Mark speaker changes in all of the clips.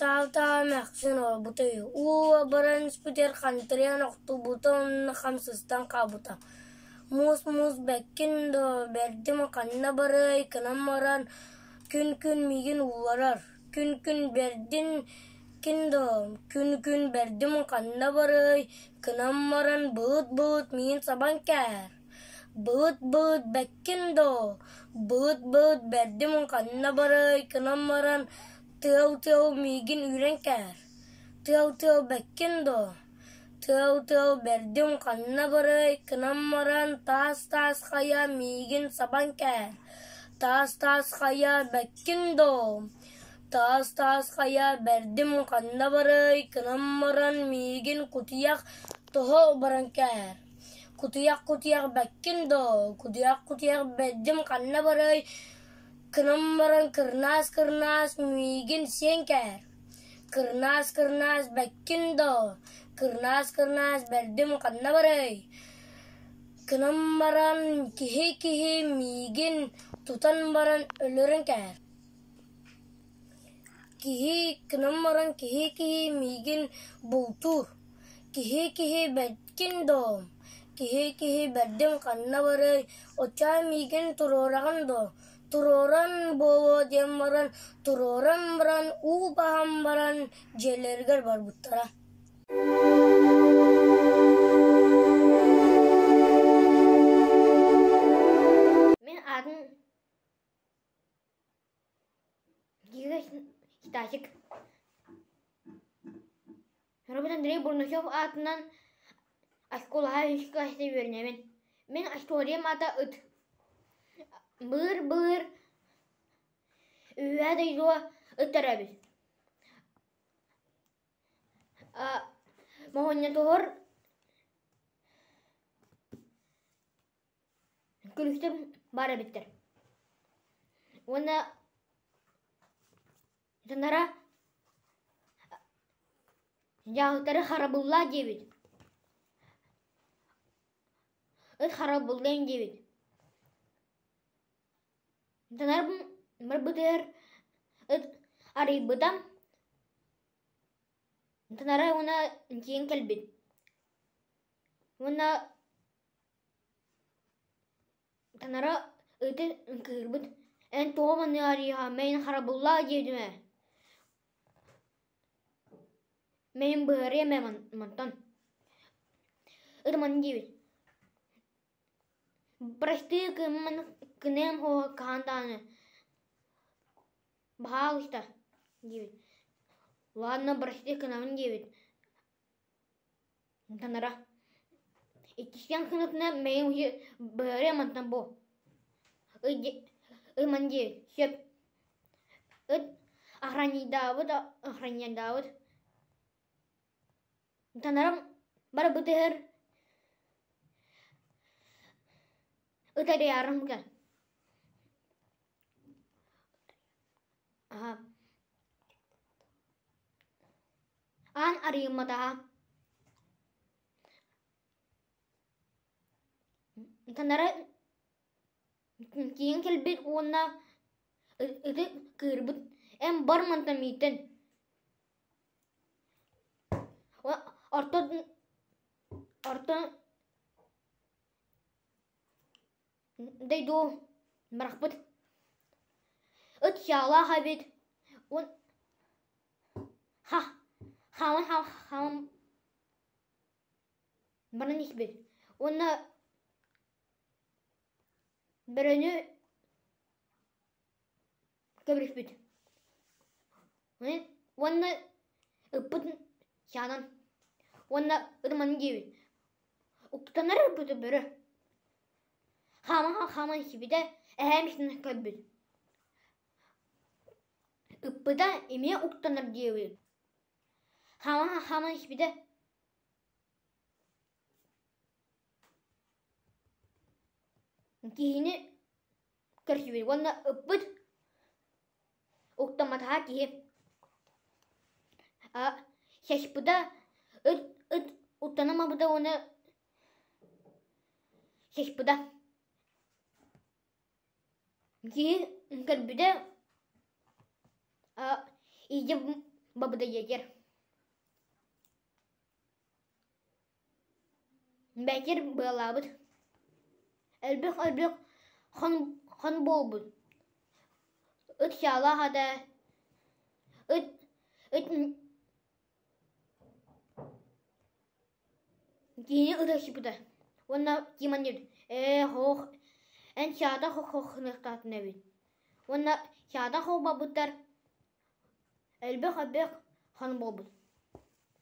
Speaker 1: таал-таал эмээхсин олорбута үһү, уу баран испитигэр хантарыйан охтубута уонна хам сыстан хаалбыта. Муус-муус бэккин дуо, бэрдим ханна барыай гынан баран күн-күн миигин уулларар, күн-күн бэрдин кин дуо, күн-күн бэрдим ханна барыай гынан баран былыт-былыт миигин сабан кээһэр. Былыт-былыт бэккин доо, былыт-былыт бэрдим ханна барыай гынан баран тыал-тыал миигин үүрэн кээр, тыал-тыал бэккин доо, тыал-тыал бэрдим ханна барыай гынан баран таас-таас хайа миигин сабан кээр, таас-таас хайа бэккин доо, таас-таас хайа бэрдим ханна барыай гынан баран миигин кутуйах тоһо баран кээр. Кутуйах-кутуйах бэккин доо, кутуйах-кутуйах бэрдим ханна барыай, гынан баран кырнаас-кырнаас миигин сиэн кээр. Кырнаас-кырнаас бэккин доо, кырнаас-кырнаас бэрдим ханна барыай, гынан баран киһи-киһи миигин тутан баран өлөрөн кээр. Киһи гынан баран киһи-киһи миигин бултуур. Киһи-киһи бэркин доо, киһи-киһи бэрдим ханна барыай, оччоо миигин туруораҕын дуо, туруоран буолуо диэн баран, туруоран баран, уу баһан баран дьиэлэригэр барбыттара.
Speaker 2: Мин аатын Гига Хитачик Робот Андрей Бурнашов аатынан оскуолаҕа үһүс кылааска үөрэнэбин. Мин историям аата ыт. Былыр-былыр үһээ дойдуга ыт төрөөбүт. Моһуонньатыгар Күлүктэр баар эбиттэр. Уонна дьонноро дьааһыктары харабыллаа диэбит. Ыт харабыллыам диэбит. Дьоннор барбытыгар ыт арыйбыта. Дьонноро уонна тиийэн кэлбит. Уонна Танара ыты кыырбыт, эн тоҕо маннык арыйаҕа мэйин харабыллаа диэтим ээ Мэйин быһаарыам ээ мантан Ыт манна диэбит Простые кыныам хаһан даҕаны баһаалыста диэбит Ладно прости кынабын диэбит Танара иккистээн кынатына мэйиҥ быһаарыа мантан бу ый диэбит сөп ыт охраннайдаабыт охраннайдаабыт Танарам барбытыгар ыт арыйаарым Аан арыйымматаҕа Танара киин кэлбит уонна ыты кыырбыт эн бар мантан мииттэн орто орто дойду бырахпыт ыт саалаах эбит Ха, хааман хааман баран испит уонна бөрөнү көбүрүспүт уонна ыппыт саанан уонна ытыманын диэбит уктанар ыппыты бөрө хааман хааман испитэ эһээм истэн көрбүт Ыппыта эмиэ уктанар диэбит Хааман испитэ киһини көрсүбүт уонна ыппыт уктамматаҕа киһи саспыта ыт ыт уктанаммыта уонна саспыта Киһи көрбүтэ, илдьэ Бабыдайыгар Бэкир быалаабыт, элбэх-элбэх хон буолбут, ыт саалаах этэ, ыт ыт киһини ытырсыппыта уонна Тимон диэбит ээ һоох эн саата хоххыныахтаатын эбит уонна саата холбоппуттар Элбэх-элбэх хан буолбут.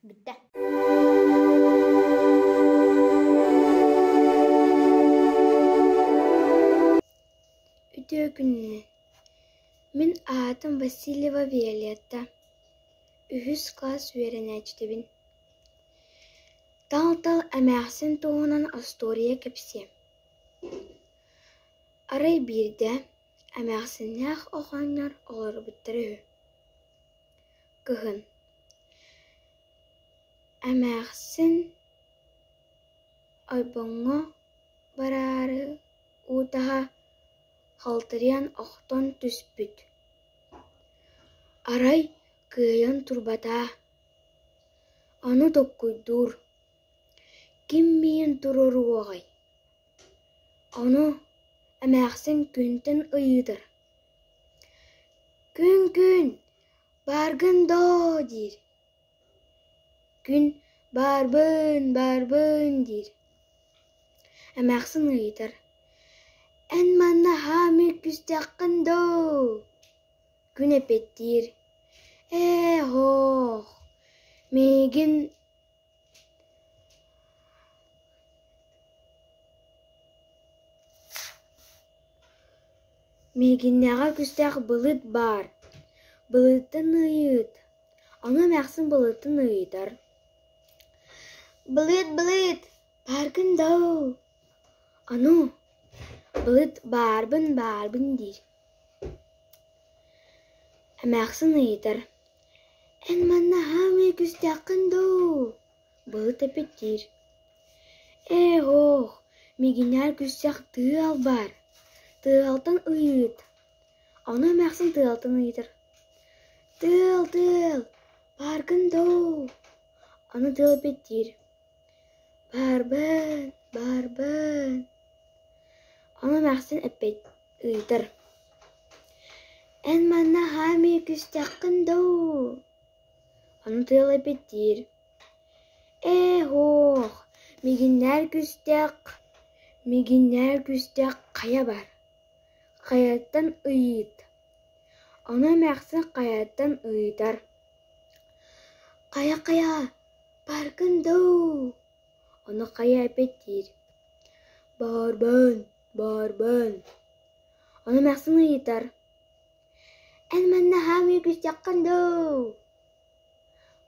Speaker 2: Бүттэ.
Speaker 3: Үтүө күнүнэн. Мин аатым Васильева Виолетта. Үһүс класс үөрэнээччитэбин. Тал-тал эмээхсин туһунан остуоруйа кэпсиэм. Арай биирдэ Эмээхсиннээх оҕонньор олорбуттара үһү Кыһын Эмээхсин ойбоҥҥо бараары уутаһа халтарыйан охтон түспүт, арай кыайан турбатаа, ону толкуйдуур: «Ким миигин туруоруоҕай?» Ону эмээхсин күнтэн ыйытар: «Күн-күн, бааргын доо?» диир. Күн «Баарбын, баарбын» диир. Эмээхсин ыйытар: «Эн манна хаамыы күстэххин доо?» Күн эппиэттиир: «Ээ, һоох, миигин Миигиннээҕэр күүстээх былыт баар, былыттан ыйыт, ону эмээхсин былыттан ыйытар: «Былыт, былыт, бааргын доо?» Ону былыт «баарбын, баарбын» диир. Эмээхсин ыйытар: «Эн манна хаамыы күүстээххин дуу?» Былыт эппиттиир: «Ээ, һоох, миигиннээр күүстээх тыал баар, тыалтан ыйыт». Ону эмээхсин тыалтан ыйытар: «Тыал, тыал, бааргын дуу?» Ону тыал эппиттиир: «Баарбын, баарбын». Ону эмээхсин эппит ыйытар: «Эн манна хаамыы күүстэххин дуу?» Ону тыал эппиттиир: «Ээ, һуох, миигиннээр күүстээх, миигиннээр күүстээх хайа бар, хайаттан ыйыт». Ону эмээхсин хайаттан ыйытар: «Хайа-хайа, бааргын дуу?» Ону хайа эппиттиир: «Баарбын, баарбын». Ону эмээхсин ыйытар: «Эн манна хаамыы күүстэххин дуу?»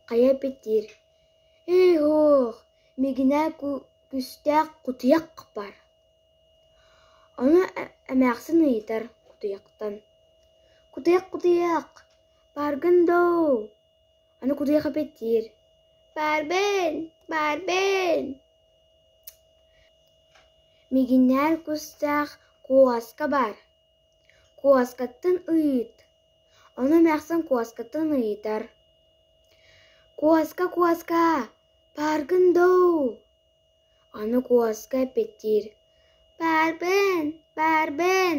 Speaker 3: Хайа эппиттиир: «Ээ, һуох, миигинээ күүстээх кутуйах баар». Ону эмээхсин ыйытар кутуйахтан: «Кутуйах, кутуйах, бааргын дуу?» Аны кутуйах эппиттиир: «Баарбын, баарбын». Миигиннээр кустаах куоска баар, куоскаттан ыйыт. Ону эмээхсин куоскаттан ыйытар: «Куоска, куоска, бааргын дуу?» Аны куоска эппиттиир: «Баарбын, баарбын».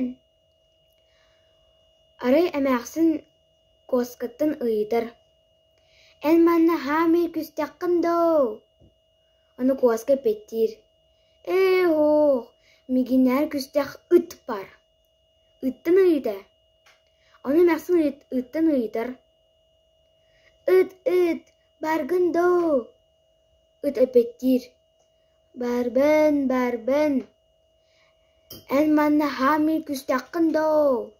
Speaker 3: Арай эмээхсин куоскаттан ыйытар: «Эн манна хаамыы күстэххин дуу?» Аны куоска эппиттиир: «Ээ, һоох, миигиннээр күстээх ыт баар. Ыттан ыйыта». Ону эмээхсин ыттан ыйытар: «Ыт, ыт, бааргын дуу?» Ыт эппиттиир: «Баарбын, баарбын. Эн манна хаамыы күстэххин доо?»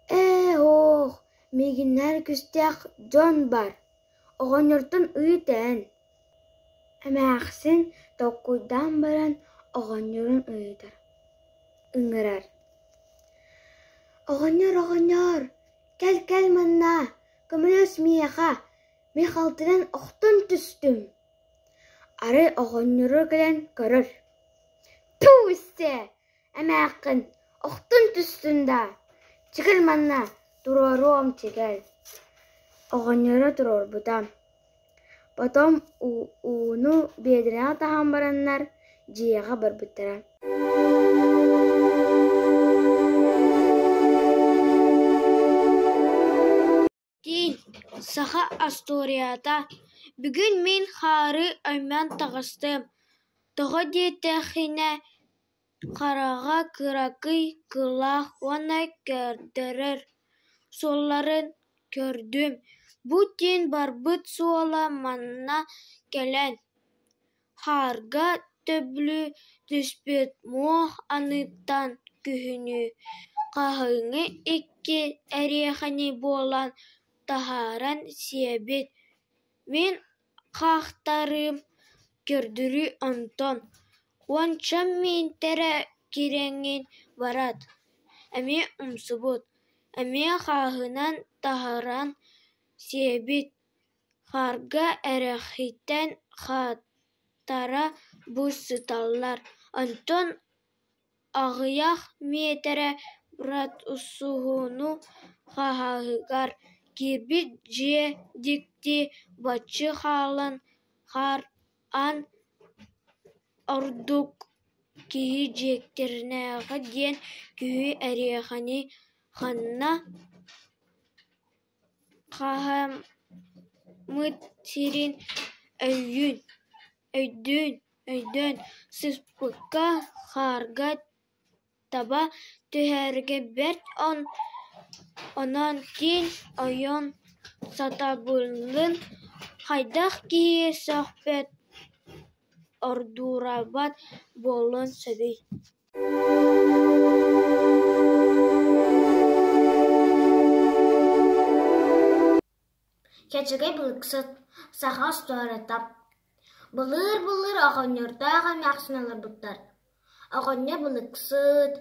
Speaker 3: «Ээ, һоох, миигиннээр күстээх дьон баар, оҕонньортон ыйыт эн». Эмээхсин толкуйдаан баран оҕонньорун ыйытар, ыҥырар: «Оҕонньор, оҕонньор, кэл-кэл манна, көмөлөс миэхэ, мин халтынан охтон түстүм». Арай оҕонньоро кэлэн көрөр: «Туу, эмээххин, охтон түстүн даа, чикил манна, туруоруом чикил». Оҕонньоро туруорбута, потом ууну биэдэрэҕэ таһан бараннар дьиэҕэ барбыттара
Speaker 2: Тииҥ, саха остуоруйата Бүгүн мин хаары өймөн таҕыстым, тоҕо диэтэххинэ хараҕа кыракый кылаах уонна көрдөрөр суолларын көрдүм. Бу тииҥ барбыт суола манна кэлэн, хаарга төбүлү түспүт муох анныттан күһүнү, хаһыҥы икки эриэхэни булан таһааран сиэбит. Мин хаахтарым көрдөрүү онтон уонча миэтэрэ кириҥин бараат, эмиэ умсубут, эмиэ хааһынан таһааран сиэбит, хаарга эрэхиттэн хааттара бу сыталлар, онтон аҕыйах миэтэрэ бараат усуһун хаһааһыгар киирбит дьиэ дьикти баччы халыҥ хаар аан ордук киһи дьиктиргээҕэ диэн күүһү эриэхэни ханна хаһааммыт сирин өйдөөн сыспыкка хаарга таба түһэргэ бэрт Онон тииҥ ойон сатабылын хайдах киһи сөхпөт, ордугурҕаабат буолуон сөбүй
Speaker 4: Кэчигэй былыксыт, саха остуоруйата Былыыр-былыр оҕонньордоох эмээхсин олорбуттар. Оҕонньор былыксыт,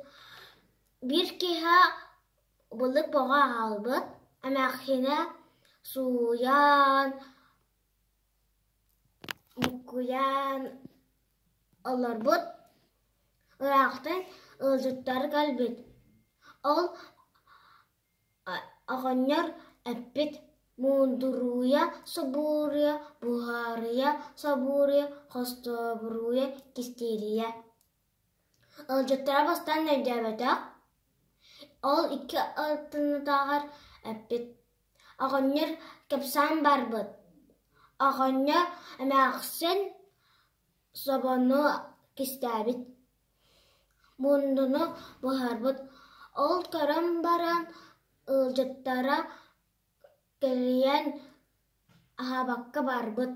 Speaker 4: биир киһи былык боҕо аҕалбыт, эмээхсинэ сууйан, буккуйан олорбут, ыраахтан ыалдьыттар кэлбит. Ол Оҕонньор эппит: "Мундуруйа собуоруйа, буһарыйа собуоруйа, хостобуруйа кистиирийэ" Ыалдьыттара бастаан өйдөөбөтөх, ол икки алтынньытааҕар эппит: "Оҕонньор кэпсээн барбыт, оҕонньор эмээхсин собону кистээбит, мундуну буһарбыт, ол көрөн баран ыалдьыттара кэрийэн аһаабакка барбыт.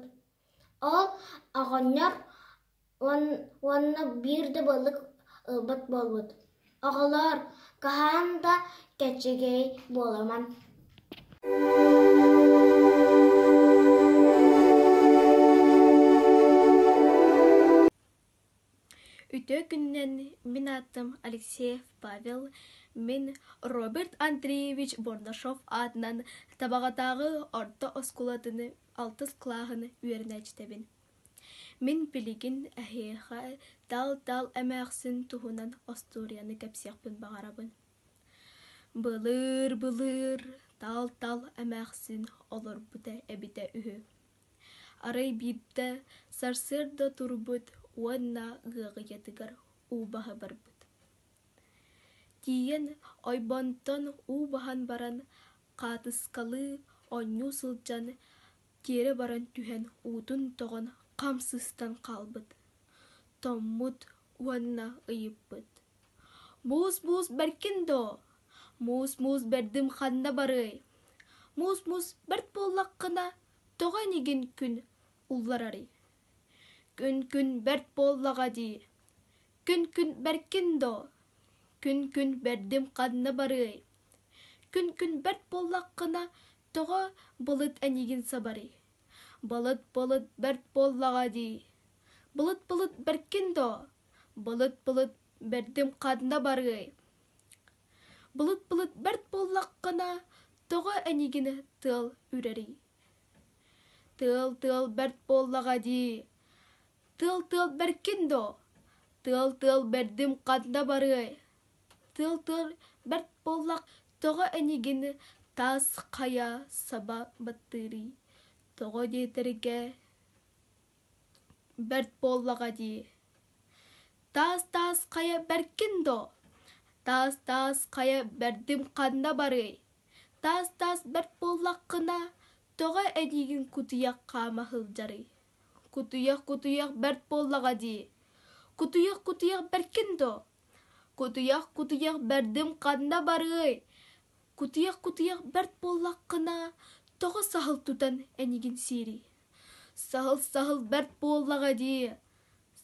Speaker 4: Ол оҕонньор уонна биир да балык ылбат буолбут. Оҕолоор, хаһан да кэчигэй буолумаҥ
Speaker 5: Үтүө күнүнэн мин аатым Алексеев Павел, мин Роберт Андреевич Бурнашов аатынан Табаҕатааҕы орто оскуолатын алтыс кылааһын үөрэнээччитэбин. Мин билигин эһиэхэ Тал-Тал эмээхсин туһунан остуоруйаны кэпсиэхпин баҕарабын. Былыыр-былыр Тал-Тал эмээхсин олорбута эбитэ үһү. Арай биирдэ сарсыарда турбут уонна ыаҕыйатыгар уу баһа барбыт. Тиийэн ойбонтон уу баһан баран хаатыскалыы оонньуу сылдьан тиэрэ баран түһэн уутун тоҕон хам сыстан хаалбыт, томмут уонна ыйыппыт: «Муус-муус бэркин дуо? Муус-муус бэрдим ханна барыай? Муус-муус бэрт буоллаххына, тоҕо энигин күн улларарый? Күн-күн бэрт буоллаҕа дии. Күн-күн бэркин дуо? Күн-күн бэрдим ханна барыай? Күн-күн бэрт буоллаххына, тоҕо былыт эйигин сабарый? Былыт-былыт бэрт буоллаҕа дии. Былыт-былыт бэркин дуо? Былыт-былыт бэрдим ханна барыай? Былыт-былыт бэрт буоллаххына, тоҕо эйигин тыал үрэрий? Тыал-тыал бэрт буоллаҕа дии. Тыал-тыал бэркин дуо? Тыал-тыал бэрдим ханна барыай? Тыал-тыал бэрт буоллах тоҕо эйигин Таас хайа саба баттыырый, тоҕо диэтэргэ бэрт буоллаҕа дии. Таас-таас хайа бэркин дуо? Таас-таас хайа бэрдим ханна барыай? Таас-таас бэрт буоллаххына, тоҕо эйигин кутуйах хаама сылдьарый? Кутуйах-кутуйах бэрт буоллаҕа дии. Кутуйах-кутуйах бэркин дуо? Кутуйах-кутуйах бэрдим ханна барыай? Кутуйах-кутуйах бэрт буоллаххына, тоҕо саһыл тутан эйигин сиирий? Саһыл-саһыл бэрт буоллаҕа дии.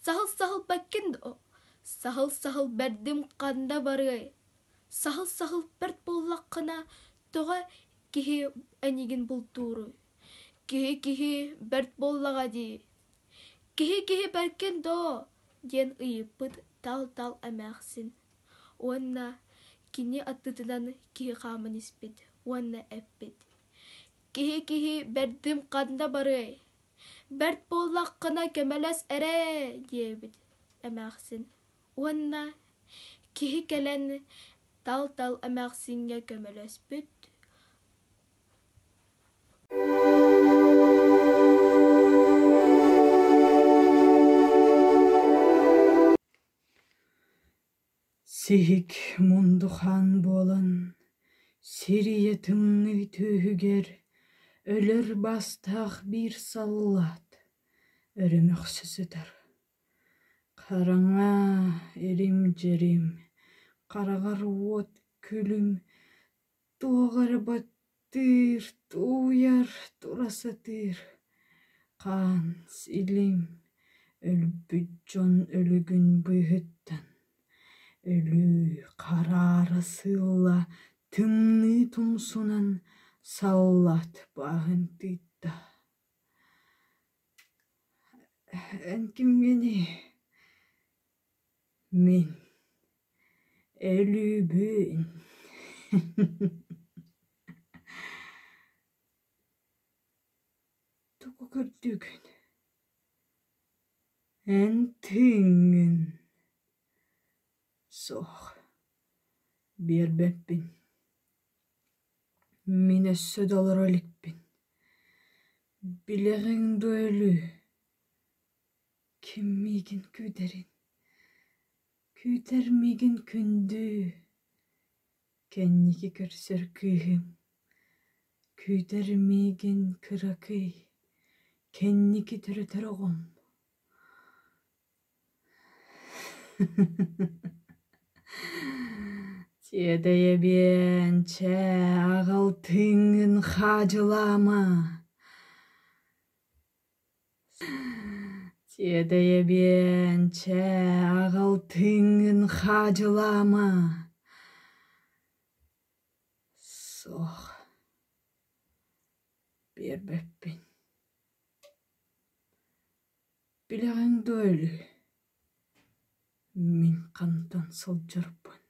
Speaker 5: Саһыл-саһыл бэккин дуо? Саһыл-саһыл бэрдим ханна барыай? Саһыл-саһыл бэрт буоллаххына, тоҕо киһи эйигин бултууруй? Киһи-киһи бэрт буоллаҕа дии. Киһи-киһи бэркин доо? диэн ыйыппыт Тал-Тал эмээхсин уонна кини аттытынан киһи хааман испит уонна эппит: «Киһи-киһи бэрдим ханна барыай? Бэрт буоллаххына көмөлөс эрэ» диэбит эмээхсин уонна киһи кэлэн Тал-Тал эмээхсиҥҥэ көмөлөспүт.
Speaker 6: Сиһик мундухаан буолан, сирийэ тымныы түөһүгэр өлөр бастаах биир саллаат өрө мөхсө сытар. Хараҥа ирим-дьирим, хараҕар уот күлүм туох эрэ баттыыр, тууйар, тура сатыыр, хаан, силим, өлбүт дьон өлүгүн быыһыттан, өлүү хараара сыылла тымныы тумсунан саллаат бааһын тыытта. Эн кимҥиний? Мин өлүүбүн Тугу көрдүгүн? Эн тыыҥҥын Суох, биэрбэппин. Мин өссө да олоро иликпин. Билэҕиҥ дуо өлүү? Ким миигин күүтэрин, күүтэр миигин күндү, кэнники көрсөр кыыһым, күүтэр миигин кыракый, кэнники төрөтөр оҕом. Тиэтэйэбиэн, чэ, аҕал тыыҥҥын хаадьылаама. Тиэтэйэбиэн, чэ, аҕал тыыҥҥын хаадьылаама. Суох, биэрбэппин. Билэҕиҥ дуо өлүү, мин хантан сылдьарбын?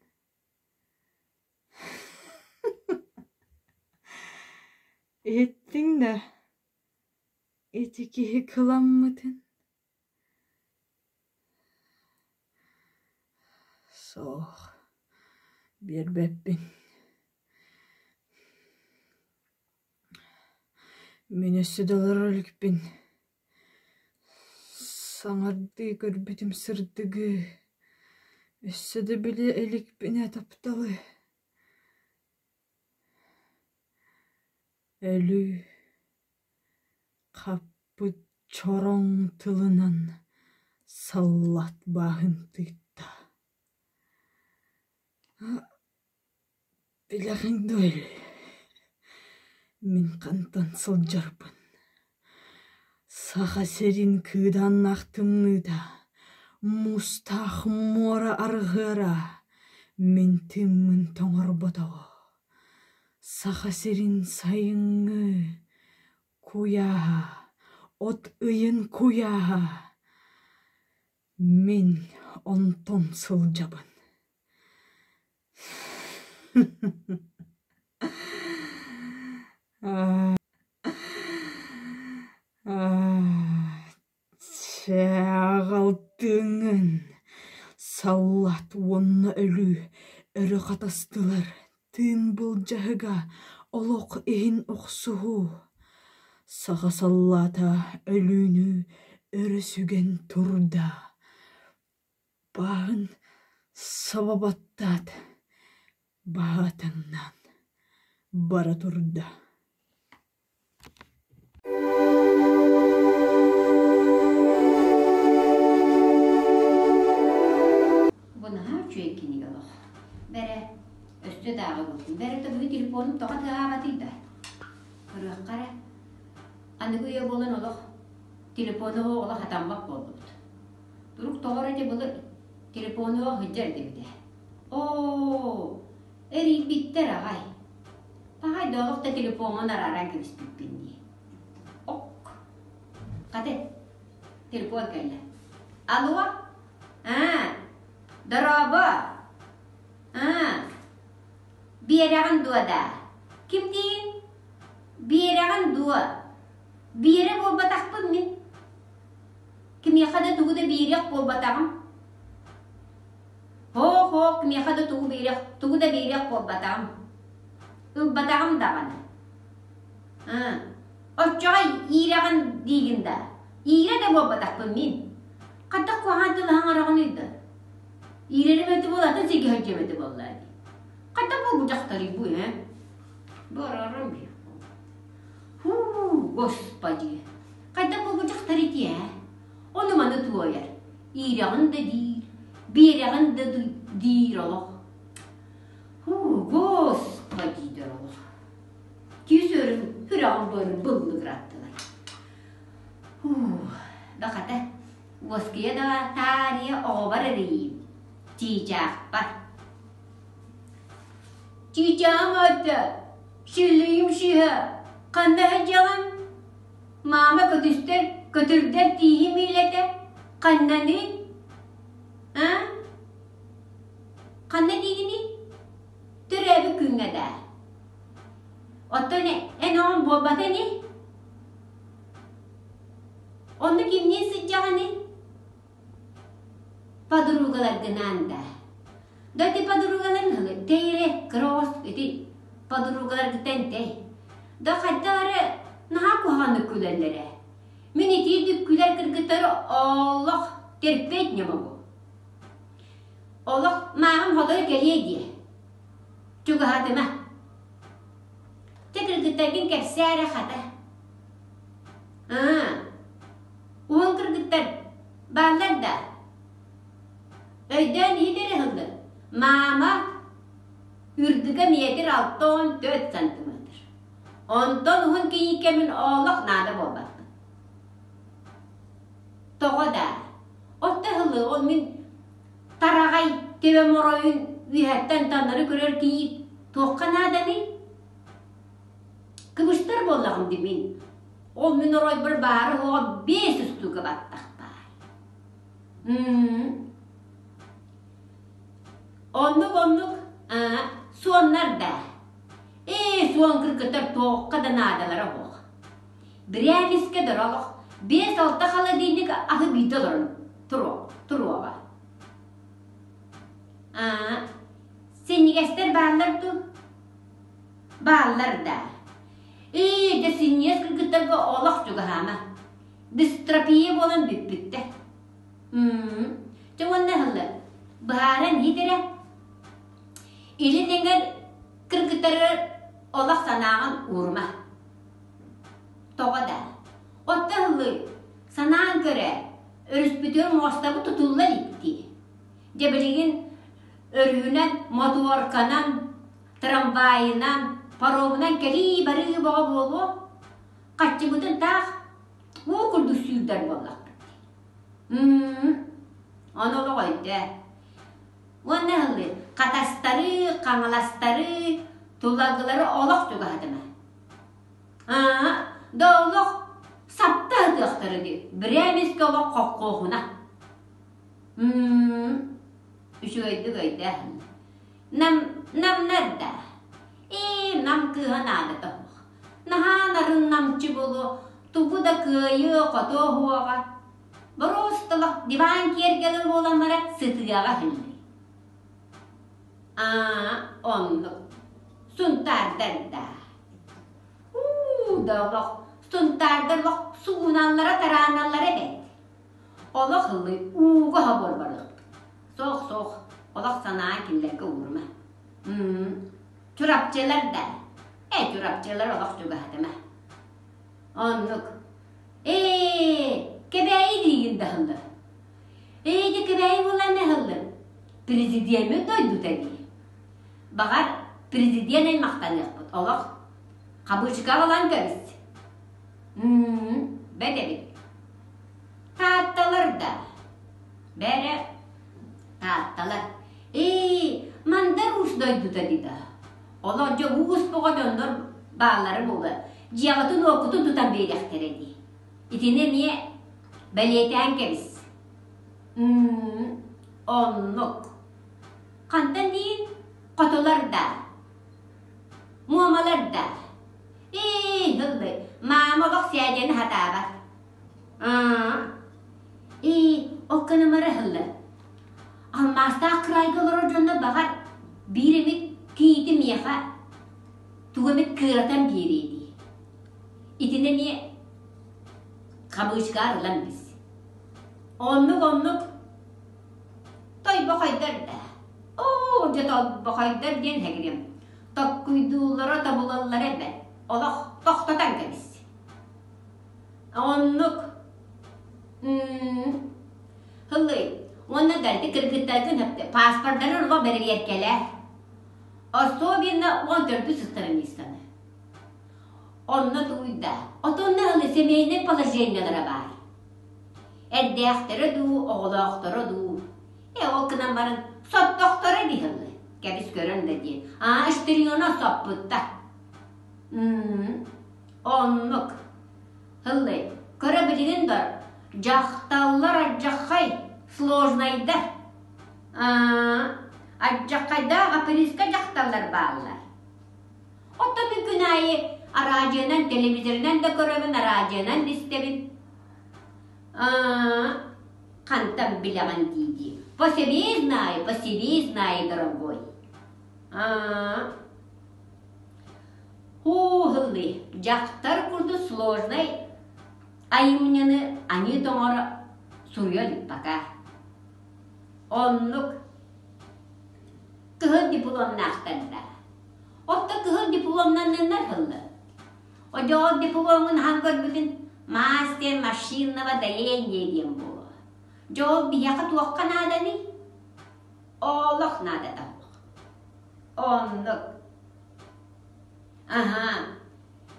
Speaker 6: Иһиттиҥ да, ити киһи кыламмытын? Суох, биэрбэппин. Мин өссө да олорор иликпин. Саҥардыы көрбүтүм сырдыгы, өссө да билэ иликпинэ тапталы. Өлүү хаппыт чороҥ тылынан саллаат бааһын тыытта. Билэҕиҥ дуо өлүү, мин хантан сылдьарбын? Саха сирин кыыдааннаах тымныыта, муустаах муора арҕыара мин тыыммын тоҥорботоҕо. Саха сирин сайыҥҥы куйааһа, от ыйын куйааһа мин онтон сылдьабын. Чэ, аҕалтыҥын, саллаат уонна өлүү өрө хатастылар. Тыын былдьаһыга олох иһин охсуһуу, саха саллаата өлүүнү өрө сүгэн турда, бааһын саба баттаат, баатаҥнаан бара турда.
Speaker 7: Бу наһаа үчүгэй кинигэ олох. Бэрэ, өссө да ааҕабыт. Бэрэ төбөһү телефонум тоҕо тыаһаабатый да? Көрүөххэ эрэ. Аныгы үйэ буолан олох телефону олох хатаммат буоллубут. Турук тоҕо эрэ ити былыр телефону сылдьар этибит ээ. Оо, эрийбиттэр аҕай. Пахай да олох да телефоҥҥун арааран кэбиспиппин дии. Ок. Хата, телефон кэллэ. Алло? Аа, дорообо. Аа, Биэрэҕин дуо даа? Ким диигин? Биэрэҕин дуо? Биэрэ буолбатахпын мин. Кимиэхэ да тугу да биэриэх буолбатаҕым. Һоох-һоох кимиэхэ да тугу биэриэх, тугу да биэриэх буолбатаҕым. Ылбатаҕым даҕаны. Аа, оччоҕо иирэҕин диигин да? Иирэ да буолбатахпын мин. Хайдах куһаҕан тылы саҥараҕыный да? Иирэрим этэ буолла, атын сиргэ сылдьыам этэ буолла дии. Хайдах буолбут дьахтарый бу, ээ? Барарым Һуу, господи! Хайдах буолбут дьахтар ити, ээ? Ону-маны туойар. Иирэҕин да диир, биэрэҕин да диир олох. Һуу, господи дэр олох. Киһи сүөрүн, сүрэҕин быарын быллыгыраттылар. Һуу, баката, уоскуйа да таарыйа оҕобор эрийиим, чыычаахпар. Чыычааҕым аата, силлиим сыыһа, ханна сылдьаҕын? Маама көтүстэр, көтүрдэр тииһим иилэтэ, ханнаный? А? Ханна диигиний? Төрөөбүт күҥҥэ даа. Оттон эн оҕоҥ буолбата ини? Онно кимниин сылдьаҕыный? Подругаларгынаан даа. Да ити подругаларыҥ тэй эрэ кыра оҕус ити подругаларгыттан тэй. Да хайдах эрэ наһаа куһаҕаннык күлэллэр ээ. Мин итиирдик күлэр кыргыттары олох терпеть не могу. Олох мааҕым хотойу кэлиэ диэ. Чугаһатыма. Чэ кыргыттаргын кэпсээ эрэ хата. Аа, уһун кыргыттар бааллар да? Өйдөөн иһит эрэ ыһыллын. Маама үрдүгэ метр 64 сантиметр. Онтон уһун кийииккэмин олох наада буолбаппын. Тоҕо даа? Отто ыһыллыы ол мин тараҕай төбөм оройун үөһэттэн таҥнары көрөр кийиит туохха нааданый? Кыбыстар буоллаҕым дии мин. Ол мин оройбор баара-суоҕа биэс устуука баттах баар. Оннук-оннук суоннар да. Ээ, суон кыргыттар туохха да наадалара суох. Бирээмискэ дорох, 5-6 холодильник аһы биирдэ олорон туруоҕа. Аа, синньигэстэр бааллар дуу? Бааллар да. Ээ, дьэ синньигэс кыргыттарга олох чугаһаама. Дистрофия буолан бүппүттэр. Дьэ уонна ыһыллар. Быһааран иһит эрэ. Илин эҥэр кыргыттарыгар олох санааҕын уурума. Тоҕо да? Отто ыһыллыы, санаан көрө, өрүспүтүгэр муостабыт тутулла илик дии. Дьэ билигин өрүһүнэн, мотуорканан, трамвайынан, паромунан кэлии-барыы бөҕө буолуо. Хаччыбытын таах уу курдук сүүрдэр буоллахпыт дии. Ону олох өйдөө. Уонна ыһыллыы хатастары, хаҥаластары, тулагылары олох чугаһатыма. Аа, да олох сапта ытыахтара дии. Бирээмискэ олох хоккуохуна. Үчүгэйдик өйдөөһүн. Нам, намнар да. Ээ, нам кыыһа наадата суох. Наһаа нарын намчы буолуо, тугу да кыайыа-хотуо суоҕа. Боруосталах диван киэргэлэ буолан баран сытыаҕа иһиллэр. Аа, оннук. Сунтаардар да. Уу да олох сунтаардар олох сууналлара тарааналлара эбээт. Олох ыллый ууга хобор барыахпыт. Суох суох олох санаан кинилэргэ уурума. Чурапчылар да. Ээ чурапчылар олох чугаһатыма. Оннук. Ээ, Кэбээйи диигин да ыһыллар. Ээ, дьэ Кэбээйи буолан ыһыллар. Президеммит дойдута дии. Баҕар, президент аймахтаныахпыт. Олох хабыычыка ылан кэбис. Бэт эбит. Таатталар да. Бэрэ таатталар. Ээ, Мандар Уус дойдута дии да. Олох дьэ уус боҕо дьоннор бааллара буолуо. Дьиэҕитин-уоккутун тутан биэриэхтэрэ дии. Итини эмиэ бэлиэтээн кэбис. Оннук. Хантан диин? Хотулар да. Муомалар да. Ээ, ыллый, маама олох сээдьэни хатаабат. Ээ, ол кынымары ыһыллар. Алмаастаах кыраайга олорор дьонно баҕар биир эмит киити миэхэ тугу эмит кыыратан биэриэ дии. Итини эмиэ хабыычка арылан бис. Оннук-оннук тойбохойдор да. Оо, дьэ тойбохойдор диэн һэгириэм. Токкуйдууллара тобулаллара эбэт. Олох тохтотон кэбис. Оннук. Һыллый, уонна да ити кыргыттаргын өптө паспордарын олох бэрэбиэркэлээ. Особенно 14 страницаны. Онно тууйда. Отонно ылы семейнай положениелара баар. Эрдээхтэрэ дуу, оҕолоохторо дуу. Э, ол гынан баран соттохторо диһыллы. Кэбис көрөн да диэн. Аа, ыштериона соппутта. Оннук. Һыллый, көрө билигин да дьахталлар алдьархай сложнайдар. Алдьархайдаах априска дьахталлар бааллар. Оттон мин күн аайы араадьыйанан, телевизорынан да көрөбүн, араадьыйанан да истэбин. Хантан билэҕин дии-дии. По себе знаю, по себе знаю, дорогой. Һуу-һыллыы, дьахтар курдук сложнай айымньыны аньыы тоҥоро суруйа илик пока. Оннук кыһыл дипломнаахтар да. Оттон кыһыл дипломнанныннар һыллы. Одьоҕор дипломун аһан көрбүтүн мастер машинного доения диэн буолуо. Дьэ ол биһиэхэ туохха нааданый? Олох наадата суох. Оннук. Аһаа.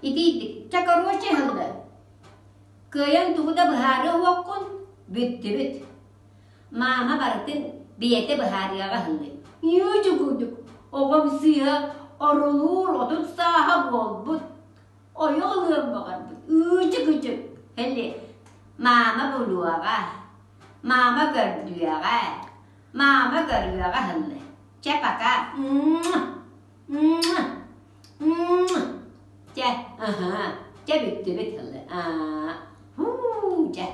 Speaker 7: Итийдик. Чэ, короче, ыһыллы. Кыайан тугу да быһаарыа уоххун, бүттүбүт. Маама барытын бэйэтэ быһаарыаҕа ыһыллы. Ньүдьүгүдүк, оҕом сыыһа орулуур 30 сааһа буолбут. Ойох ылыан баҕарбыт. Ыычык-ычык. Һэлли, маама булуоҕа. Маама көрдүөҕэ. Маама көрүөҕэ ыһыллы. Чэ, пока. Чэ, аһаа, чэ бүттүбүт ылы. Аа, һуу, чэ.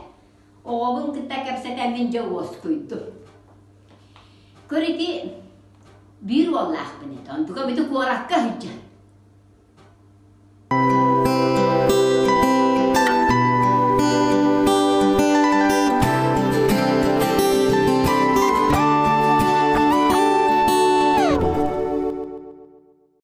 Speaker 7: Оҕобун кытта кэпсэтэммин дьэ уоскуйдум. Көр ити биир уоллаахпын этэ, онтука бити куоракка сылдьар.